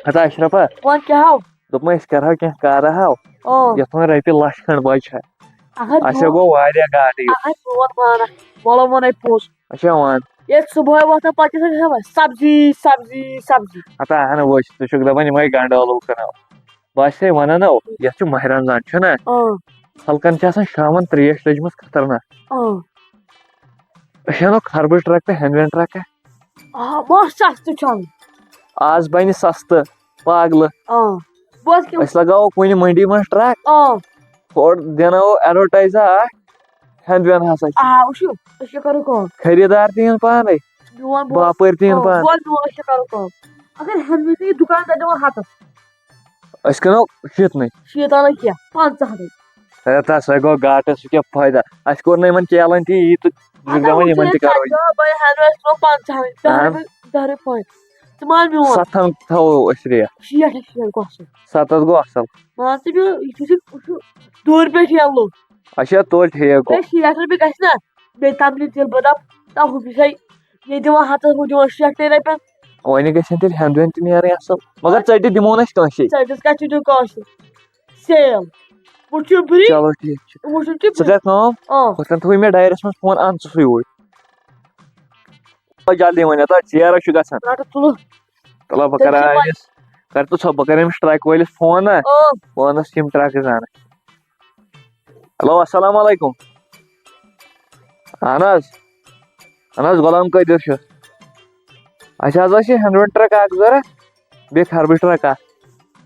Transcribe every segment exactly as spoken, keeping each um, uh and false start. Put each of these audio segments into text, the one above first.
ہتا اشرفا، وۄنۍ کیٛاہ ہاو؟ دوٚپمَے أسۍ کَرٕہاو کینٛہہ کارا ہاو، اۭں۔ یَتھ وۄنۍ رۄپیہِ لَچھ کھنٛڈ بچہِ ہا۔ اَکھ ہَتھ اَسہِ ہا برونٛٹھ، گوٚو واریاہ گاٹہٕ یہِ۔ اَکھ ہَتھ برونٛٹھ بانہٕ، وَلہٕ وَنے پوٚز۔ اچھا وَن۔ ییٚلہِ صُبحٲے وۄتھان پَتہٕ چھِ أسۍ ہٮ۪وان سبزی، سبزی، سبزی۔ ہتا اَہَن وٕچھ، ژٕ چھُکھ دَپان یِمَے گَنٛڈٕ ٲلوٕ کٕنو۔ بہٕ ہسے وَنان نو، یَتھ چھُ ماہِ رمضان چھُنہ؟ اۭں۔ خلقن چھِ آسان شامَن ترٛیش لٔجمٕژ خطرناک۔ اۭں۔ أسۍ اَنو خربٕز ٹرٛک تہٕ ہٮ۪نٛد وٮ۪نٛد ٹرٛک۔ آ، بہٕ اوسُس سستہٕ چھۄمبۍ۔ آز بنہِ سستہٕ، پاگلہٕ۔ آ، بہٕ اوسُس کیٛاہ أسۍ لگاوو کُنہِ مٔنڈی منٛز ٹرٛک، آ۔ ہورٕ دیناوو ایڈورٹایزا اکھ، ہٮ۪نٛد وٮ۪نٛد ہسا چھِ۔ آ، وٕچھِو، أسۍ کیٛاہ کرو کٲم؟ خریٖدار تہِ یِن پانے، میون بوز، باپٲرۍ تہِ یِن آ، پانے۔ بوز میون، أسۍ کیٛاہ کرو کٲم؟ اگر ہٮ۪نٛد وٮ۪نٛد تہِ یہِ دُکاندار دِوان ہَتَس۔ أسۍ کٕنو شیٖتنٕے۔ شیٖتن نہٕ کینٛہہ، پنٛژاہنٕے۔ ہے، تَس ہے گوٚو گاٹہٕ، سُہ کیٛاہ فٲیدٕ؟ اَسہِ کوٚر نہٕ یِمن کیلن تہِ یی تہٕ ژٕ چھُکھ دَپان یِمن تہِ کرو یہِ۔ بہٕ ہٮ۪نٛد وٮ۪نٛد ترٛوو پنٛژاہنٕے، دَہ اَہَن۔ رۄپیہِ، دَہ رۄپیہِ فٲیدٕ۔ ژٕ مان میون۔ سَتھن تھاوو أسۍ ریٹ۔ شیٹھ ہے، شیٹھ گوٚو اَصٕل۔ سَتَتھ گوٚو اَصٕل۔ مان ژٕ میون، یہِ چھُ، یہِ چھُ دوٗرِ پٮ۪ٹھ یَلہٕ۔ اچھا، تُل ٹھیٖک گوٚو۔ ہے، شیٹھ رۄپیہِ گژھِ نا؟ بیٚیہِ تَمہِ نِش دِل بہٕ دَپ، تَتھ ہُہ چھُ سَے ییٚتہِ دِوان ہَتَس، ہُہ دِوان شیٹھنٕے رۄپیَن۔ وۄنۍ گژھن تیٚلہِ ہٮ۪نٛد وٮ۪نٛد تہِ نیرٕنۍ اَصٕل، مگر ژٔٹِتھ دِمو نہٕ أسۍ کٲنٛسے۔ ژٔٹِتھ کَتہِ چھُ دیُن کٲنٛسہِ؟ سیل۔ وٕچھِو برٛونٛہہ۔ چلو ٹھیٖک چھُ۔ وٕچھِو تہِ ژٕ کر کٲم، آ۔ ہُتھ کَن تھوٚوُے مےٚ ڈایرِیَس منٛز فون، اَن ژٕ سُے اوٗرۍ۔ جلدی ؤنِو، تَتھ ژیر چھُ گژھان۔ رَٹہٕ تُلہٕ۔ تَلہ بہٕ تیٚلہِ کَرٕ چھِ أمِس، کَر ژٕ ژھۄپ، بہٕ کَرٕ أمِس ٹرٛک وٲلِس فون نا۔ آ۔ بہٕ وَنَس یِم ٹرٛکہٕ زانہٕ۔ ہیلو، السلام علیکم۔ اہن حظ، اہن حظ، غلام قٲدِر چھُ۔ اَسہِ حظ ٲس یہِ ہٮ۪نٛد وٮ۪نٛد ٹرٛک اَکھ ضوٚرَتھ، بیٚیہِ خربٕز ٹرٛک اَکھ۔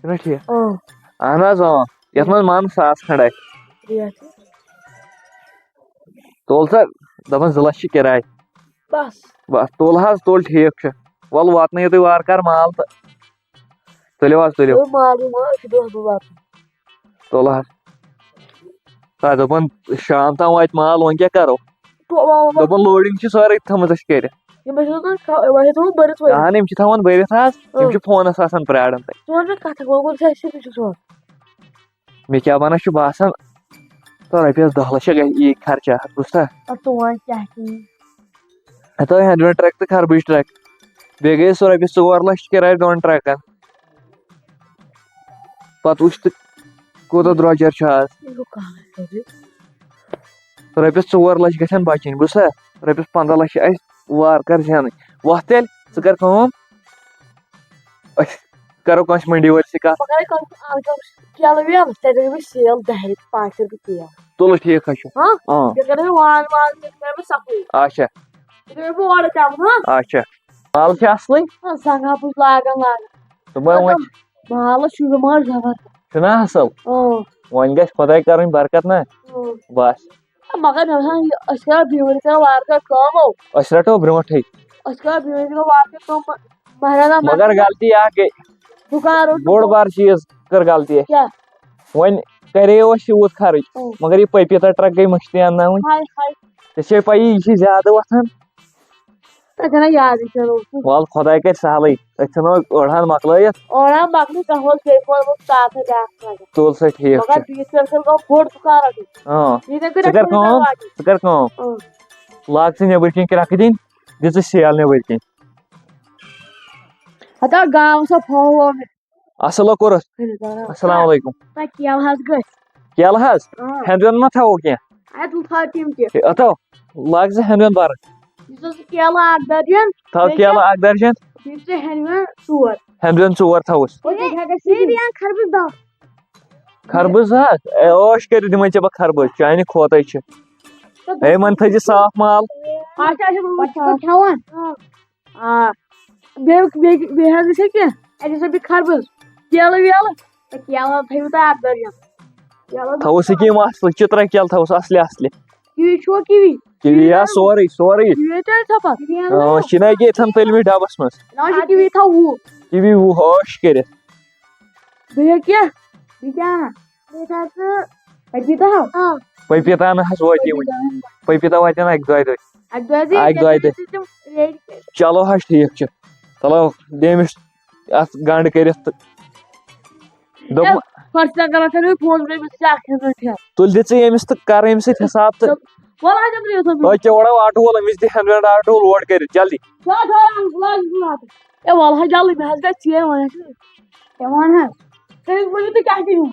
چھُنہ ٹھیٖک؟ اۭں۔ اہن حظ، اۭں۔ یَتھ منٛز مَن ساس کھنٛڈ آسہِ۔ ریٹ؟ تُل سا، دَپان زٕ لَچھ چھِ کِراے۔ بَس۔ بَس، تُل حظ، تُل، ٹھیٖک چھُ۔ وَلہٕ واتنٲیِو تُہۍ وارٕ کارٕ مال تہٕ تُلِو حظ، تُلِو۔ تُلِو مال، یہِ مال، أسۍ چھِ دۄہ دۄہ واتان۔ تُل حظ۔ آ، دوٚپُن شام تام واتہِ مال، وۄنۍ کیٛاہ کَرو؟ تو وۄنۍ، وۄنۍ۔ دوٚپُن لوڈِنٛگ چھِ سٲرٕے تھٲمٕژ اَسہِ کٔرِتھ۔ یِم ٲسۍ آسان تھا-، وۄنۍ ٲسۍ تھاوان بٔرِتھ وٲلِتھ۔ اَہَن، یِم چھِ تھاوان بٔرِتھ حظ، یِم اۭں۔ چھِ فونَس آسان پرٛاران تَتہِ۔ ژٕ وَن مےٚ کَتھ اَکھ، وۄنۍ کوٚت چھِ اَسہِ یہِ چھُ سون؟ مےٚ کیٛاہ وَنان چھُ باسان، تہٕ رۄپیَس دَہ لَچھ گژھِ یی خرچہ، بوٗزتھا؟ اَدٕ ژٕ وَن کیٛاہ چھُ یہِ؟ ہَتہٕ ہٮ۪نٛد وٮ۪نٛد ٹرٛک تہٕ خربٕز ٹرٛک۔ بیٚیہِ گٔیے سُہ رۄپیَس ژور لَچھ کِراے دۄن ٹرٛکَن۔ پَتہٕ وٕچھ تہٕ کوٗتاہ درٛۄجَر چھُ آز۔ یہِ گوٚو کَہَے سیوٚدُے۔ رۄپیَس ژور لَچھ گژھن بَچٕنۍ، بوٗزتھا؟ رۄپیَس پنٛداہ لَچھ چھِ اَسہِ وارٕ کارٕ زینٕنۍ۔ وۄتھ تیٚلہِ، ژٕ کَر کٲم، أسۍ کَرو کٲنٛسہِ مٔنڈی وٲلِس سۭتۍ کَتھ۔ مگر کَرُن آز کَرُن کیلہٕ ویلہٕ، تَتہِ رَٹہِ مےٚ سیل دَہہِ رۄپیہِ، پانٛژھ رۄپیہِ تیل۔ تُلُو، ٹھیٖک حظ چھُ۔ ہاں؟ اۭں۔ بیٚیہِ کَرٕ مےٚ وان وان، بیٚیہِ کَرٕ مےٚ صفٲیی۔ اچھا۔ بیٚیہِ کَرٕ مےٚ اورٕ کَرُن، ہاں؟ اچھا۔ مال چھا اَصلٕے؟ ہاں، زَنگہٕ ہا بہٕ چھُس لاگان لاگان۔ دوٚپمَے وۄنۍ۔ مطلب، مال چھُ مگر زبردست۔ چھُنہ اَصٕل؟ اۭں۔ وۄنۍ گژھِ خۄداے کَرٕنۍ برکت نہ۔ اۭں۔ بَس۔ مگر مےٚ باسان، یہِ، أسۍ کَرو بیٚیہِ ؤری کَرو وارٕ کارٕ کٲم، او۔ أسۍ رَٹو برونٛٹھٕے۔ أسۍ کَرو بیٚیہِ ؤری کَرو وارٕ کارٕ کٲم، مہ-، مہرازا مگر مہرازا۔ غلطی اَکھ گٔے۔ دُکان روٚٹ بوٚڑ بار چیٖز کٔر غلطی اَسہِ۔ کیٛاہ؟ وۄنۍ کَرے اَسہِ یوٗت خرٕچ، اۭں۔ مگر یہِ پٔپیٖتا ٹرٛک گٔے مٔشتٕے اَنناوٕنۍ۔ ہاے، ہاے۔ ژےٚ چھے پَیی، یہِ چھِ زیادٕ وۄتھان۔ تۄہہِ چھَنہ یادٕے، ژےٚ روٚٹ۔ وَلہٕ خۄداے کَرِ سہلٕے، أسۍ ژھٕنو أڑہَن مۄکلٲیِتھ۔ أڑہَن مۄکلٲیِتھ، کانٛہہ اوس بیٚیہِ کوٚرمُت تَتھ بیٛاکھ نظر۔ تُل سا، ٹھیٖک مگر چھُ۔ بیٚیہِ ژےٚ سۭتۍ گوٚو بوٚڑ دُکان رَٹُن۔ اۭں۔ ییٚتٮ۪ن ژٕ کَر کٲم، ژٕ کَر کٲم۔ اۭں۔ لاگ ژٕ نٮ۪بٕرۍ کِنۍ کرٛٮ۪کھ دِنۍ، دِ ژٕ سیل نٮ۪بٕرۍ کِنۍ۔ ہتا گاو سا پھوٚو مےٚ۔ اَصٕل ہا کوٚرُتھ۔ اَہَن حظ، آ۔ السلام علیکُم۔ تۄہہِ کیلہٕ حظ گٔژھۍ۔ کیلہٕ حظ؟ اۭں۔ ہٮ۪نٛد وٮ۪نٛد ما تھاوو کینٛہہ؟ اَدٕ تھاو تِم تہِ۔ ہے، اَتھو، لاگ ژٕ ہٮ۪نٛد وٮ۪نٛد بَرٕ۔ یُس حظ کیلہٕ اَکھ درجن۔ تھاو بیٚیہِ کیلہٕ چھِ، اَکھ درجن۔ بیٚیہِ چھِ ہٮ۪نٛد وٮ۪نٛد ژور۔ ہٮ۪نٛد وٮ۪نٛد ژور تھاوُس۔ بیٚیہِ بیٚیہِ بیٚیہِ اَکھ خربٕز دَہ۔ خربٕز حظ؟ اے، عٲش کٔرِتھ دِمَے ژےٚ بہٕ خربٕز، چانہِ کھوتَے چھِ۔ تہٕ ہے، وۄنۍ تھٲیزِ صاف مال۔ اچھا، اچھا، بہٕ چھُس کھٮ۪وان۔ آ۔ بیٚیہِ، بیٚیہِ، بیٚیہِ حظ گژھِ کینٛہہ؟ اَتہِ گژھِ بیٚیہِ خربٕز، کیلہٕ ویلہٕ۔ تہٕ کیلہٕ تھٲیِو تُہۍ اَکھ درجن۔ کیلہٕ تھاوُس ییٚکیٛاہ یِم اَصلہِ، چِترا کیلہٕ تھاوُس اَصلہِ اَصلہِ۔ کِوی چھُوا کِوی؟ کِوی یا سورُے، سورُے۔ کِوی تہِ حظ ژھۄپہٕ۔ آ، چھِنہ ییٚکیٛاہ یِتھَن تٔلمہِ ڈَبَس منٛز۔ نہ، یہِ چھِ کِوی تھاو وُہ۔ کِوی وُہ، عٲش کٔرِتھ۔ بیٚیہِ کیٛاہ؟ بیٚیہِ کیٛاہ اَنہٕ؟ بیٚیہِ تھاو ژٕ پٔپیٖتا ہا؟ آ۔ پٔپیٖتا نہٕ حظ وٲتی وٕنہِ۔ پٔپیٖتا واتن اَکہِ دۄیہِ دۄہہِ۔ اَکہِ دۄیہِ دۄہہِ؟ اَکہِ دۄیہِ دۄہہِ۔ تِم ریڈی کٔرِتھ۔ چلو حظ، ٹھیٖک چھُ۔ چلو، دِ أمِس اَتھ گنٛڈ کٔرِتھ تہٕ دوٚپُن، ہے، فٔسٹ اگر اَتھ کَرٕ بہٕ فون، مےٚ چھِ اَکھ ہَتھ رۄپیہِ ہٮ۪تھ۔ تُلۍ دِ ژٕ ییٚمِس تہٕ کَر أمِس سۭتۍ حِساب تہٕ وَلہٕ حظ، أمۍ ترٛٲیِو سا تۄہہِ کیٛاہ وَڑاو آٹوٗ وول، أمِس دِ ہٮ۪نٛد وٮ۪نٛد آٹوٗ لوڈ کٔرِتھ جلدی۔ چلو، چلو، لٲگِو، لٲگِو۔ اے، وَلہٕ حظ جلدی، مےٚ حظ گژھِ ژیر وۄنۍ۔ ہے، وَن حظ۔ تُہۍ ؤنِو، تُہۍ کیٛاہ چھِو نِوان؟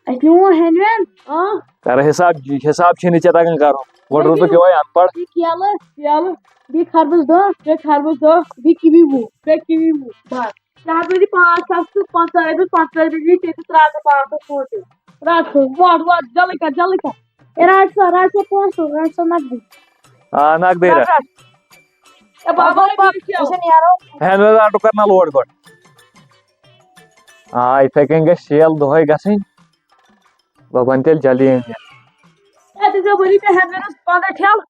اَسہِ نِمو ہٮ۪نٛد وٮ۪نٛد۔ آ۔ کَرٕ حِساب، حِساب چھُے نہٕ ژےٚ تَگان کَرُن۔ گۄڈٕ روٗدُکھ یِہوٚے اَن پَڑھ۔ بیٚیہِ کیلہٕ، کیلہٕ، بیٚیہِ خربٕز دَہ، بیٚیہِ خربٕز دَہ، بیٚیہِ کِوی وُہ، بَس۔ ژےٚ حظ روزی پانٛژھ ساس تہٕ پنٛژاہ رۄپیہِ، پنٛژاہ رۄپیہِ دِیِو، تیٚلہِ چھِ ترٛاوان پانٛژھ ساس سونٛچِتھ۔ رَٹ سا، وَٹ، وَٹ، جلدی کَر، جلدی کَر۔ اِراد سا، رَٹ سا پونٛسہٕ، رَٹ سا نقدٕے۔ آ، نقدٕے رَٹ۔ رَٹ، رَٹ۔ اے، بابا، پَکھ، پَکھ، یہِ چھُ نیرو۔ ہٮ۪نٛد وٮ۪نٛد آٹوٗ کَر نا لوڈ گۄڈٕ۔ آ، یِتھَے کٔنۍ گژھِ سیل دۄہَے گژھٕنۍ۔ بہٕ وَنہٕ تیٚلہِ جلدی أنۍ زِ۔ اے، تُہۍ چھِو ؤنِو مےٚ ہٮ۪نٛد وٮ۪نٛدَس پنٛداہ ٹھیلہٕ؟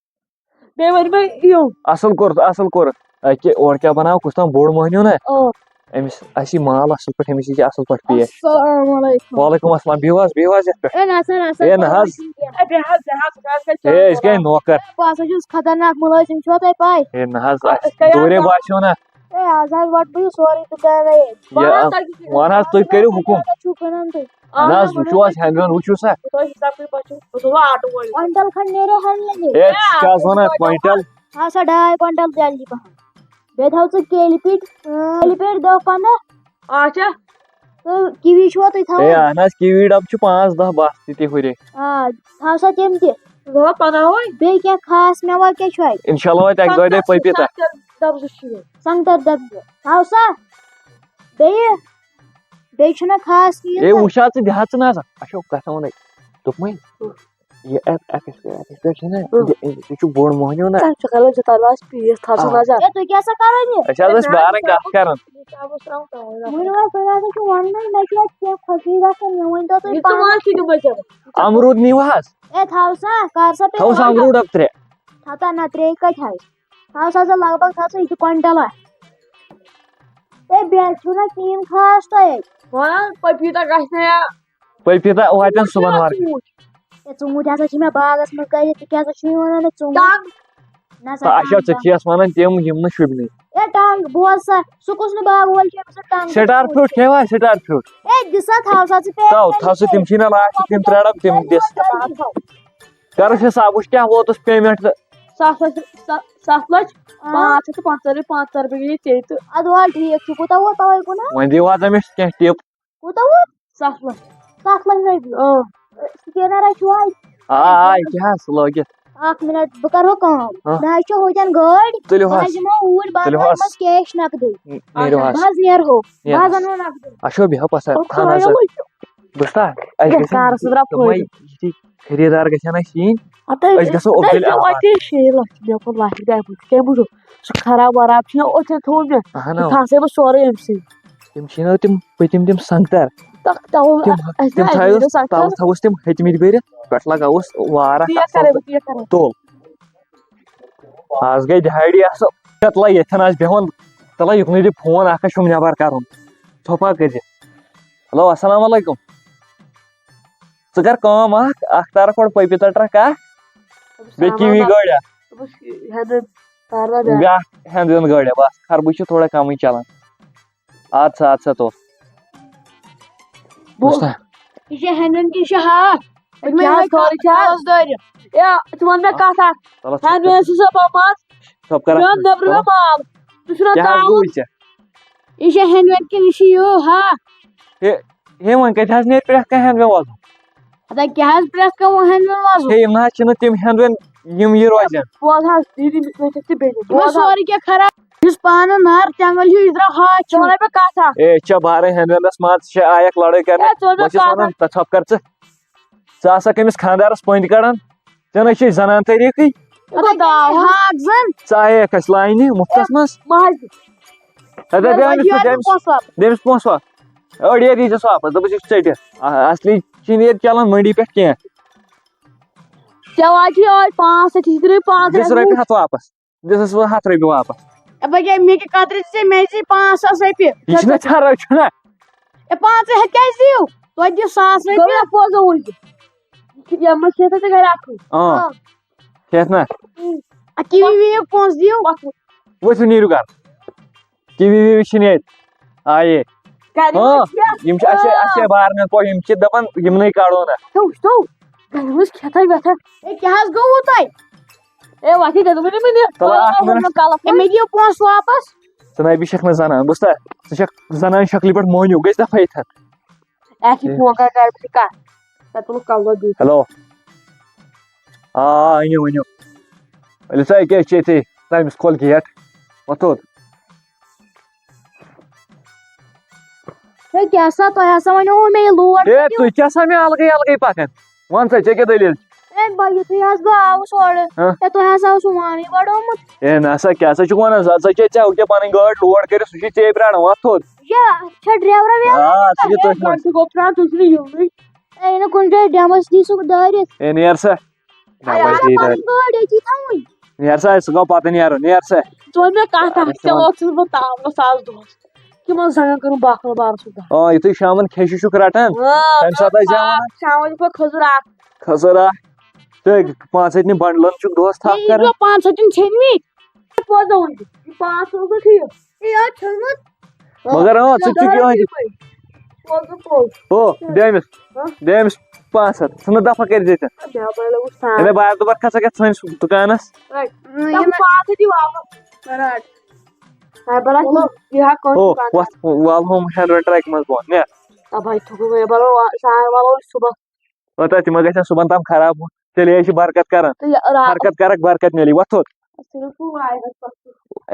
بیٚیہِ ؤنۍ مےٚ یِم۔ اَصٕل کوٚر، اَصٕل کوٚر۔ اَکہِ اورٕ کیٛاہ بَناو، کُس تام بوٚڑ مۄہنیو نا؟ اۭں۔ أمِس آسی مال اَصٕل پٲٹھۍ، أمِس یی اَصٕل پٲٹھۍ پیش۔ السلام علیکم۔ وعلیکم السلام۔ بِہِو حظ، بِہِو حظ یَتھ پٮ۪ٹھ۔ اے نہ سا، نہ سا، ہے نہ حظ۔ اے بیٚہہ حظ، بیٚہہ حظ، بہٕ حظ گژھٕ ہے، أسۍ گٔے نوکر۔ بہٕ ہسا چھُس خطرناک مُلٲزِم، چھُوا تۄہہِ پَے؟ ہے نہ حظ، آ، اَسہِ أسۍ کَرو دوٗرے باسیو نہ۔ اے، آز حظ وَٹہٕ بہٕ یہِ سورُے دُکانے ییٚتہِ۔ یہِ، وَن حظ، تُہۍ کٔرِو حُکُم۔ کیٛاہ چھُو کٕنان تُہۍ؟ اہن حظ، وٕچھِو حظ، ہٮ۪نٛد وٮ۪نٛد وٕچھِو سا۔ تُہۍ حِساب کٔرِو، بہٕ چھُس، بہٕ تُلہٕ آٹوٗ وٲلۍ۔ کوینٹل کھنٛڈ نیرِ ہٮ۪نٛد وٮ۪نٛد۔ ہے، ژٕ کیٛاہ حظ وَنان، کوینٹل؟ آ، سا ڈاے کوینٹل جلدی پَہَم۔ بیٚیہِ تھاو ژٕ کیلہِ پیٖٹۍ، کیلہِ پیٖٹۍ دَہ پنٛداہ۔ اچھا۔ تہٕ کِوی چھُوا تُہۍ ہے، تھاوان؟ اہن حظ، کِوی ڈَبہٕ چھُ پانٛژھ دَہ بَس، تِتی ہُرے۔ آ، تھاو سا تِم تہِ۔ گوٚو پَنٛداہ وے۔ بیٚیہِ کینٛہہ خاص مٮ۪وا کیٛاہ چھُ اَتہِ؟ اِنشاء اللہ واتہِ اَکہِ دۄیہِ دۄہہِ پٔپیٖتا۔ سنٛگتر چھُ، سنٛگتر ڈَبہٕ زٕ چھِ یِم۔ سنٛگتر ڈَبہٕ زٕ۔ تھاو سا۔ بیٚیہِ؟ بیٚیہِ چھُنہ خاص کِہیٖنۍ اے، تہٕ۔ وٕچھ حظ، ژٕ دِ حظ ژٕ نظر۔ اچھا، کَتھ وَنَے؟ دوٚپمَے، یہِ ایپ، ایپ یَتھ پٮ۪ٹھ، ایپ یَتھ پٮ۪ٹھ چھُنہ، ہُم۔ یہِ، یہِ چھُ بوٚڑ مۄہنیو نہ۔ تۄہہِ چھُ غلط، یہِ تَتھ آسہِ پیٖس، تھاو سا آ۔ نظر۔ اے، تُہۍ کیٛاہ سا کَران یہِ؟ أسۍ حظ ٲسۍ بارٕنۍ کَتھ کَران۔ ؤنِو حظ، تُہۍ حظ چھِو وَننٕے، مےٚ چھُ اَتہِ کینٛہہ خۄشی گژھان، مےٚ ؤنۍتو تُہۍ یہِ ژٕ پانہٕ۔ وَن چھِ تِم بَچَن۔ اَمروٗد نِیِو حظ۔ اے، تھاو سا، کَر سا تھاو سا پیمٮ۪نٛٹ۔ اَمروٗد ڈَبہٕ ترٛےٚ۔ تھاو تا نہ، ترٛیٚیہِ کَتہِ حظ؟ تھاو سا ژٕ لگ بگ، تھاو سا یہِ تہِ کوینٹل اکھ۔ ہے، بیٚیہِ چھُنہ کِہیٖنۍ خاص تۄہہِ اَتہِ۔ وَن، پٔپیٖتا گژھِ نہ یا پٔپیٖتا واتن صُبحن ورٕ۔ ژوٗنٛٹھۍ۔ ہے، ژوٗنٛٹھۍ ہسا چھِ مےٚ باغس منٛز کٔرِتھ، ژٕ کیٛاہ سا چھُے وَنان مےٚ ژوٗنٛٹھۍ؟ ٹنٛگ۔ نہ سا، تہٕ اچھا، ٹنٛگ، ژٕ ٹنٛگ۔ چھِیَس وَنان تِم یِم نہٕ شوٗبنٕے۔ ہے، ٹنٛگ، بوز سا، سُہ کُس نہٕ باغہٕ وول چھُ أمِس سۭتۍ ٹنٛگ سٹار تھاوان؟ فروٗٹ کھیٚوا، سٹار فروٗٹ؟ ہے، دِ سا، تھاو سا ژٕ پیمٮ۪نٛٹ تھاو، تھاو سا، تِم چھِی نہ لاسٹہٕ تِم ترٛےٚ ڈَبہٕ، تِم دِس۔ کَرُس حِساب، وٕچھ کیٛاہ ووتُس پیمٮ۪نٛٹ تہٕ۔ ستھ لچھ، س-، ستھ لچھ آ۔ پانٛژھ ہتھ تہٕ پنٛژاہ رۄپیہِ، پانٛژھ ہتھ رۄپیہِ گٔیے ژےٚ تہِ۔ اَدٕ وَلہٕ ٹھیٖک چھُ، کوٗتاہ ووت تَوَے کُن؟ وۄنۍ دِیِو حظ أمِس کینٛہہ ٹِپ۔ کوٗتاہ ووت؟ ستھ لچھ۔ ستھ لچھ رۄپیہِ؟ اۭں۔ سکینر ہے چھُوا اَتہِ؟ آ، آ، یہِ کیٛاہ حظ لٲگِتھ؟ اکھ منٹ، بہٕ کرٕ ہو کٲم۔ ہاں۔ مےٚ حظ چھِ ہوتٮ۪ن گٲڑۍ، تُلِو بہٕ حظ۔ حظ یِمو اوٗرۍ، بہٕ حظ تُلِو وَنہٕ حظ۔ یِمَس کیش نقدٕے۔ نیٖرِو بہٕ حظ۔ حظ نیرٕ ہو، نیٖرِو بہٕ حظ حظ۔ اَنہٕ ہو نقدٕے۔ اچھا، بیٚہو پَتہٕ سا، او، تھاو نظر۔ خۄدایا وٕچھِو۔ دوستا، اَسہِ یَتھ گژھِ کارَس سۭتۍ درٛاو دوٚپمَے، فٲیدٕ۔ یہِ چھِ خریٖدار گژھِ ہا نہ شیٖن۔ اَتھ أسۍ گژھو تۄہہِ اوٚبرِلۍ چھُو آباد۔ اَتہِ شیٖن لَچھ، مےٚ کوٚر لَچھ رۄپیہِ، کیٛاہ بوٗزِو؟ سُہ خراب وراب چھُ یہِ اوٚتھے تھوٚو مےٚ۔ اہن یہِ حظ۔ پھسے بہٕ سورُے أمۍ سٕے۔ تِم چھِی نہ تِم پٔتِم تِم سنٛگتر۔ تَتھ تَوٕ تِم، اَسہِ تِم نہٕ تھٲیوس، اَسہِ نہٕ تَلہٕ تھٲوُس تِم ۂتمٕتۍ بٔرِتھ، پٮ۪ٹھٕ لگاوُس وارٕ تی اَصٕل کرے بہٕ، تی کرے۔ توٚل۔ آز گٔے دِہاڑی اَصٕل۔ تَلہٕ ییٚتھٮ۪ن آسہِ بیٚہوان، تَلہٕ یُکنُے دِ فون اکھ، اَسہِ چھُم نٮ۪بر کَرُن۔ ژھۄپہٕ ہا کٔرزِ۔ ہیلو، السلام علیکم۔ ژٕ کر کٲم اکھ، اکھ تارکھ گۄڈٕ پٔپیٖتا ٹرک اکھ، بیٚیہِ کِوی گٲڑۍ اکھ۔ دوٚپُس، ہٮ۪نٛدوٮ۪نٛد تارنا بیٛاکھ۔ بیٛاکھ ہٮ۪نٛدوٮ۪نٛد گٲڑۍ، بس خربٕز چھِ تھوڑا کمٕے چلان۔ اَدٕ سا، اَدٕ سا، تُل۔ بہٕ، بوٗزتھا؟ یہِ چھِ ہٮ۪نٛدوٮ۪نٛد کِنہٕ چھِ ہاکھ؟ وۄنۍ کیٛاہ حظ خٲرٕے چھا؟ کَلَس دٲرِتھ۔ ہے، ژٕ وَن مےٚ کَتھ اَکھ۔ چلو، ژھۄپہٕ کر۔ ہٮ۪نٛدوٮ۪نٛد چھُ سا بَمبَر؟ ژھۄپہٕ کر۔ مےٚ اوٚن نیٚبرٕ مےٚ مال۔ ژٕ چھُکھ نا کیٛاہ حظ ترٛاوُن؟ گوٚو ژےٚ؟ یہِ چھا ہٮ۪نٛدوٮ۪نٛد کِنہٕ یہِ چھُ یہِ ہاکھ؟ ہے، ہے، وۄنۍ کَتہِ حظ نیرِ پرٛٮ۪تھ کانٛہہ ہٮ۪نٛدوٮ۪نٛد وَزُن؟ اَدا کیٛاہ حظ پرٛٮ۪تھ کانٛہہ وۄنۍ ہٮ۪نٛدوٮ۪نٛد وَزُن؟ ہے، یِم نہ حظ چھِنہٕ تِم ہٮ۪نٛدوٮ۪نٛد یِم یہِ روزن۔ بوز حظ، دیٖدی، مےٚ چھِ تہِ بیٚنہِ۔ یہِ گوٚو بوز حظ۔ سورُے کینٛہہ خراب۔ یُس پانہٕ نار جنگل ہیوٗ، یہِ درٛاو ہاکھ کھیوٚن۔ ژٕ وَنَے مےٚ کَتھ اَکھ۔ ہے، ژےٚ بارے ہٮ۪نٛدوٮ۪نٛدَس منٛز ژےٚ آیَکھ لڑٲے کرنہِ۔ ہے، ژٕ وَن مےٚ بہٕ چھُس کَتھ وَنان، اَکھ۔ ژٕ ژھۄپہٕ کر ژٕ۔ ژٕ آسَکھ أمِس خانٛدارَس پٔنٛدۍ کَڑان۔ ژےٚ نَے چھے زنان طریٖقٕے۔ یہِ گوٚو داو۔ ہاکھ زَن۔ ژٕ آیَکھ اَسہِ لاینہِ مُفتَس منٛز۔ ماجہِ۔ ہے، دَپہِ مےٚ أمِس یورٕ کُس، أمِس، پونٛسہٕ واپَس۔ أمِس پونٛسہٕ واپَس۔ أڑۍ ییٚتہِ یی ژےٚ سُہ واپَس، دَپُس یہِ چھُ ژٔٹِتھ۔ آ، اَصلی چھِنہٕ ییٚتہِ چَلان مٔنٛڈی پٮ۪ٹھ کینٛہہ۔ ژےٚ واتہِ یورٕ پانٛژھ ہَتھ، یہِ چھِ ترٛٲوِتھ پانٛژھ ہَتھ۔ دِژ رۄپیہِ ہَتھ واپَس۔ دِژٕس وۄنۍ ہَتھ رۄپیہِ واپَس۔ اے، بہٕ کیٛاہ، مےٚ کیٛاہ قدرِ دِژے، مےٚ دِژے پانٛژھ ساس رۄپیہِ۔ یہِ چھُنہ ژھران، چھُنہ۔ اے، پانٛژھ ہَتھ کیٛازِ دِیِو؟ توتہِ دِیِو ساس رۄپیہِ۔ گوٚو مےٚ پوٚز ووٚن یہِ۔ یہِ چھِ، یَتھ منٛز چھِ آسان ژےٚ گَرِ اَکُے۔ اۭں۔ اۭں۔ کھٮ۪تھ نہ۔ اۭں۔ اَدٕ کِوی وِوی پونٛسہٕ دِیِو۔ ؤتھِو نیٖرِو گَرٕ۔ کِوی وِوی چھِنہٕ ییٚتہِ۔ آیے۔ گَرِ ہاں، ما چھِ؟ یِم چھِ اَسہِ، اَسہِ بارنٮ۪ن پوش، یِم چھِ دَپان یِمنٕے کَڑو نہ۔ ہیوٚو، ہیوٚو۔ گَرِ منٛز کھٮ۪تھَے وٮ۪تھَے۔ اے، کیٛاہ حظ گوٚوُ تۄہہِ؟ اے، وۄتھی، تیٚلہِ ؤنِو مےٚ نِتھ۔ تَلہٕ اَکھ مِنَٹ۔ اے، مےٚ دِیِو پونٛسہٕ واپَس۔ ژٕ نَے بہٕ چھَکھ نہٕ زَنان، بوٗزتھا؟ ژٕ چھَکھ زَنان شکلہِ پٮ۪ٹھ مٔہنیوٗ، گٔژھ دَفا ییٚتھٮ۪ن۔ اَسہِ چھِ فون کَران، کَر بہٕ ژےٚ کَتھ؟ ژےٚ تُلُکھ کَلہٕ دۄد۔ ہیلو۔ آ، آ، ؤنِو، ؤنِو۔ ؤلِو سا، ییٚکیٛاہ أسۍ چھِ ییٚتھٕے، تٔمِس کھول گیٹ۔ وۄتھ تھوٚد۔ ہے، کیٛاہ سا، تۄہہِ ہسا وَنیووُ مےٚ یہِ لوڈ ہے، کٔرِو۔ تُہۍ کیٛاہ سا مےٚ الگٕے الگٕے پَکان؟ وَن سا، ژےٚ کیٛاہ دٔلیٖل؟ ہے، بہٕ، یُتھُے حظ بہٕ آوُس اورٕ، ہاں؟ ہے، تۄہہِ ہسا اوسوُ وانٕے بَڑومُت۔ ہے، نہ سا، کیٛاہ سا چھُکھ وَنان؟ زَ-، ژےٚ کیٛاہ، ژےٚ کیٛاہ پَنٕنۍ گٲڑۍ لوڈ کٔرِتھ، سُہ چھُے ژےٚ پرٛاران، وۄتھ تھوٚد۔ یہِ چھا ڈرٛیورا ویورا؟ آ، ژٕ چھُکھ تٔتھۍ منٛز۔ گۄڈٕ گوٚو پرٛارُن، تُہۍ چھِو نہٕ یِوانٕے۔ ہے، نہ کُنہِ جایہِ ڈٮ۪مَس دی سُہ دٲرِتھ۔ ہے، نیر سا۔ نہ، وۄنۍ دی دٲرِتھ۔ گٲڑۍ ییٚتی تھاوٕنۍ۔ نیر سا، سُہ گوٚو پَتہٕ نیرُن، نیر سا۔ ژٕ وَن مےٚ کَتھ اَکھ، اَدٕ ژےٚ ژٕ وَن۔ اوسُس بہٕ تاونَس آز دۄہَس۔ تِمَن زَنٛگَن کٔرٕم باکھٕ بارٕ سُہ دَگ۔ آ، یُتھُے شامَن کھیٚشہِ چھُکھ رَٹان، آ، تَمہِ ساتہٕ ٲسۍ زٮ۪وان۔ شامَن چھُ پَتہٕ کھٔزٕر اَکھ۔ کھٔزٕر اَکھ۔ تہٕ پانٛژھ ہَتہِ بَنڈلَن چھُکھ دۄہَس تھَپھ یہِ کران۔ یہِ پانٛژھ ہَتہِ چھِنہٕ ژھیٚنمٕتۍ۔ پوٚز ووٚن، یہِ پانٛژھ ساس گوٚو ٹھیٖک۔ یہِ اوس ژھیوٚنمُت۔ مگر اۭں، ژٕ تہِ چھُکھ یِہوٚے۔ پوٚز گوٚو پوٚز۔ ہو، دِ أمِس۔ ہہ؟ دِ أمِس پانٛژھ ہَتھ۔ ژھٕنُن دفعہ کٔرِتھ ییٚتٮ۪ن۔ مےٚ بَڑیو سان۔ ہے، بہٕ آیَس دوٚپمَکھ، کھسا گژھ سٲنِس دُکانَس۔ رَٹ۔ اۭں، دَپ یِم پانٛژھ ہَتھ دِ واپَس۔ رَٹ۔ ہے، بَڑا، یہِ ہا کٲنٛسہِ ہو، دُکانَس۔ وَتھ، وَل ہُم ہٮ۪نٛڈ وٮ۪نٛڈ ٹرٛکہِ منٛز بۄن، نیر۔ دَپ ہے، تھُکُن ہے، بَڑو، سان وَلو أسۍ صُبحَس۔ وَتہ، تِمَن گژھِ نہ صُبحَن تام خراب۔ تیٚلے چھِ برکت کران۔ تہٕ یہِ راتَس۔ حرکت کرکھ، برکت میلی۔ وۄتھ تھوٚد۔ صرف وایَس پٮ۪ٹھ۔